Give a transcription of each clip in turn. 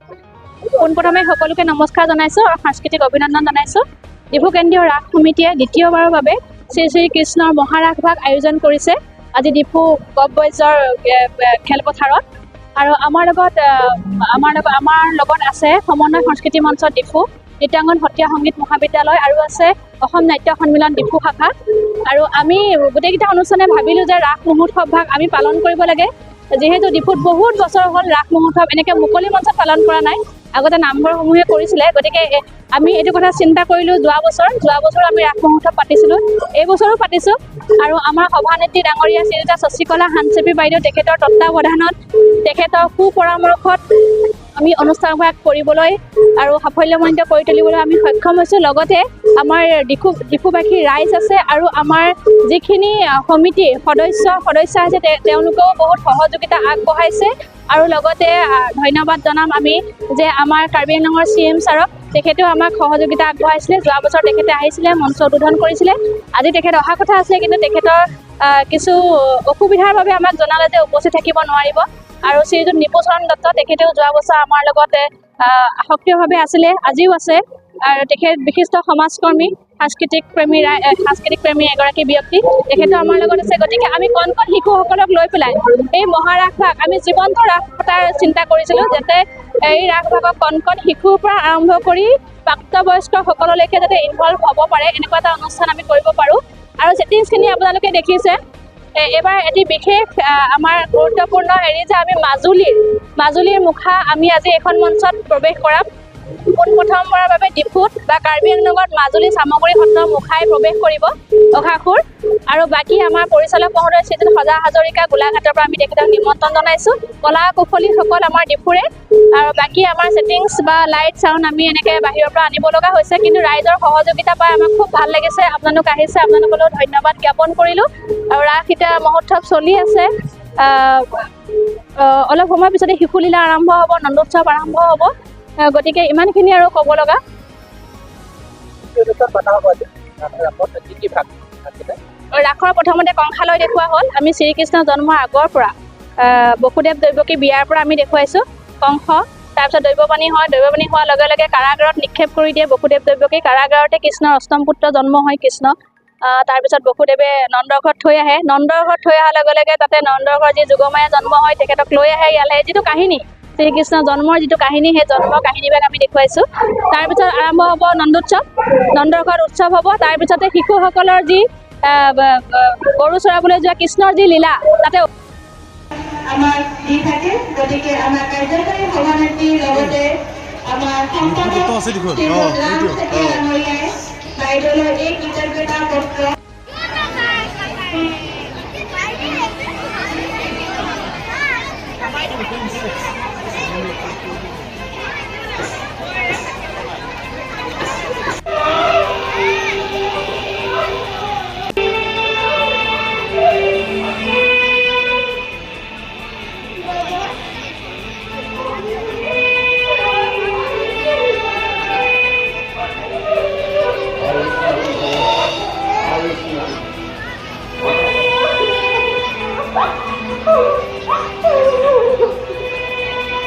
পোনপ্ৰথমে সকলোকে নমস্কাৰ জনাইছোঁ আৰু সাংস্কৃতিক অভিনন্দন জনাইছোঁ। ডিফু কেন্দ্ৰীয় ৰাস সমিতিয়ে দ্বিতীয়বাৰৰ বাবে শ্ৰী শ্ৰী কৃষ্ণৰ মহাৰাস ভাগ আয়োজন কৰিছে আজি ডিফু গভ বইজৰ খেলপথাৰত। আৰু আমাৰ লগত আছে সমন্বয় সংস্কৃতি মঞ্চ ডিফু, নৃত্যাংগন সত্ৰীয়া সংগীত মহাবিদ্যালয় আৰু আছে অসম নাট্য সন্মিলন ডিফু শাখা। আৰু আমি গোটেইকেইটা অনুষ্ঠানে ভাবিলোঁ যে ৰাস মহোৎসৱ ভাগ আমি পালন কৰিব লাগে, যিহেতু ডিফুত বহুত বছৰ হ'ল ৰাস মহোৎসৱ এনেকৈ মুকলি মঞ্চত পালন কৰা নাই, আগতে নামঘৰসমূহে কৰিছিলে। গতিকে আমি এইটো কথা চিন্তা কৰিলোঁ। যোৱা বছৰ আমি ৰাস মহোৎসৱ পাতিছিলোঁ, এই বছৰো পাতিছোঁ। আৰু আমাৰ সভানেত্ৰী ডাঙৰীয়া শ্ৰীযুতা শশীকলা হানচেপি বাইদেউ, তেখেতৰ তত্বাৱধানত, তেখেতৰ সুপৰামৰ্শত আমি অনুষ্ঠানভাগ কৰিবলৈ আৰু সাফল্যমণ্ডিত কৰি তুলিবলৈ আমি সক্ষম হৈছোঁ। লগতে আমাৰ ডিফুবাসী ৰাইজ আছে আৰু আমাৰ যিখিনি সমিতিৰ সদস্য সদস্যা আছে, তেওঁলোকেও বহুত সহযোগিতা আগবঢ়াইছে। আৰু লগতে ধন্যবাদ জনাম আমি যে আমাৰ কাৰ্বি আংলঙৰ চি এম ছাৰক, তেখেতেও আমাক সহযোগিতা আগবঢ়াইছিলে। যোৱা বছৰ তেখেতে আহিছিলে, মঞ্চ উদ্বোধন কৰিছিলে। আজি তেখেত অহা কথা আছিলে, কিন্তু তেখেতৰ কিছু অসুবিধাৰ বাবে আমাক জনালে যে উপস্থিত থাকিব নোৱাৰিব। আৰু শ্ৰীযুত নিপুচৰণ দত্ত, তেখেতেও যোৱা বছৰ আমাৰ লগতে সক্ৰিয়ভাৱে আছিলে, আজিও আছে। আৰু তেখেত বিশিষ্ট সমাজকৰ্মী, সাংস্কৃতিক প্ৰেমী এগৰাকী ব্যক্তি, তেখেতো আমাৰ লগত আছে। গতিকে আমি কণ কণ শিশুসকলক লৈ পেলাই এই মহাৰাস ভাগ আমি জীৱন্ত ৰাস পতাৰ চিন্তা কৰিছিলোঁ, যাতে এই ৰাস ভাগক কণ কণ শিশুৰ পৰা আৰম্ভ কৰি প্ৰাপ্তবয়স্ক সকললৈকে যাতে ইনভলভ হ'ব পাৰে, এনেকুৱা এটা অনুষ্ঠান আমি কৰিব পাৰোঁ। আৰু ছেটিংছখিনি আপোনালোকে দেখিছে। এইবাৰ এটি বিশেষ আমাৰ গুৰুত্বপূৰ্ণ হেৰি যে আমি মাজুলীৰ মুখা আমি আজি এখন মঞ্চত প্ৰৱেশ কৰাম। পোনপ্ৰথমবাৰৰ বাবে ডিফুত বা কাৰ্বি আংলঙত মাজুলী চামগুৰি সত্ৰৰ মুখাই প্ৰৱেশ কৰিব অঘাসুৰ। আৰু বাকী আমাৰ পৰিচালক মহোদয় শ্ৰীযুত সজা হাজৰিকা, গোলাঘাটৰ পৰা আমি তেখেতক নিমন্ত্ৰণ জনাইছোঁ। কলা কুশলীসকল আমাৰ ডিফুৰে। আৰু বাকী আমাৰ ছেটিংছ বা লাইট চাউণ্ড আমি এনেকৈ বাহিৰৰ পৰা আনিব লগা হৈছে, কিন্তু ৰাইজৰ সহযোগিতা পাই আমাক খুব ভাল লাগিছে। আপোনালোক আহিছে, আপোনালোকলৈও ধন্যবাদ জ্ঞাপন কৰিলোঁ। আৰু ৰাস এতিয়া মহোৎসৱ চলি আছে। অলপ সময়ৰ পিছতে শিশুলীলা আৰম্ভ হ'ব, নন্দোৎসৱ আৰম্ভ হ'ব। গতিকে ইমানখিনি আৰু ক'ব লগা। কি অনুষ্ঠান পাতা হ'ব আজি ৰাসত? কি কি ভাগ আছিলে? ৰাসৰ প্ৰথমতে কংসালয় দেখুওৱা হ'ল। আমি শ্ৰীকৃষ্ণ জন্মৰ আগৰ পৰা বসুদেৱ দৈৱকী বিয়াৰ পৰা আমি দেখুৱাইছোঁ কংস। তাৰপিছত দৈৱবাণী হয়। দৈৱবাণী হোৱাৰ লগে লগে কাৰাগাৰত নিক্ষেপ কৰি দিয়ে বসুদেৱ দৈৱকী। কাৰাগাৰতে কৃষ্ণৰ অষ্টম পুত্ৰ জন্ম হয় কৃষ্ণ। তাৰপিছত বসুদেৱে নন্দৰ ঘৰত থৈ আহে। নন্দৰ ঘৰত থৈ অহাৰ লগে লগে তাতে নন্দৰ ঘৰত যি যোগমায়া জন্ম হয়, তেখেতক লৈ আহে ইয়ালৈ। যিটো কাহিনী, শ্ৰীকৃষ্ণ জন্মৰ যিটো কাহিনী, সেই জন্মৰ কাহিনীভাগ আমি দেখুৱাইছোঁ। তাৰপিছত আৰম্ভ হ'ব নন্দোৎসৱ, নন্দৰ ঘৰত উৎসৱ হ'ব। তাৰপিছতে শিশুসকলৰ যি গৰু চৰাবলৈ যোৱা কৃষ্ণৰ যি লীলা তাতে আমাক দি থাকে। গতিকে আমাৰ কাৰ্যকৰী সভানেত্ৰীৰ লগতে আমাৰ সম্পাদক আছে দেখোন। শ্ৰীযুত ৰাম সেইটো, চেতিয়া ডাঙৰীয়াই বাইদেউলৈ এই কৃতজ্ঞতা পত্ৰ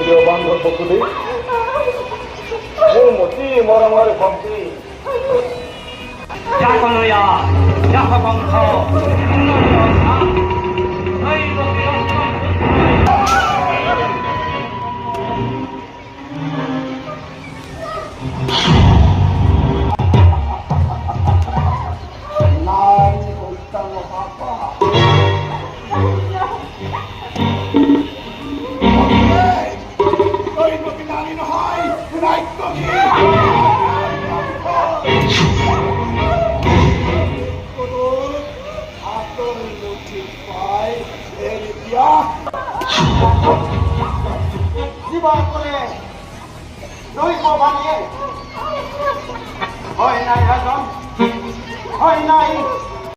প্ৰিয় বান্ধৱ বকুলি, মোৰ অতি মৰমৰ ভণ্টি। যাকনয়া যাহ কংস দৈৱকীৰ অষ্টম পুত্ৰই। নাৰী হত্যা মহাপাপ। দৈৱকী নাৰী নহয়, ৰাক্ষসী। হাতৰ মুঠিত পাই এৰি দিয়া যিবা কৰে দৈব বাণীয়ে হয় নাই ৰাজন, হয় নাই।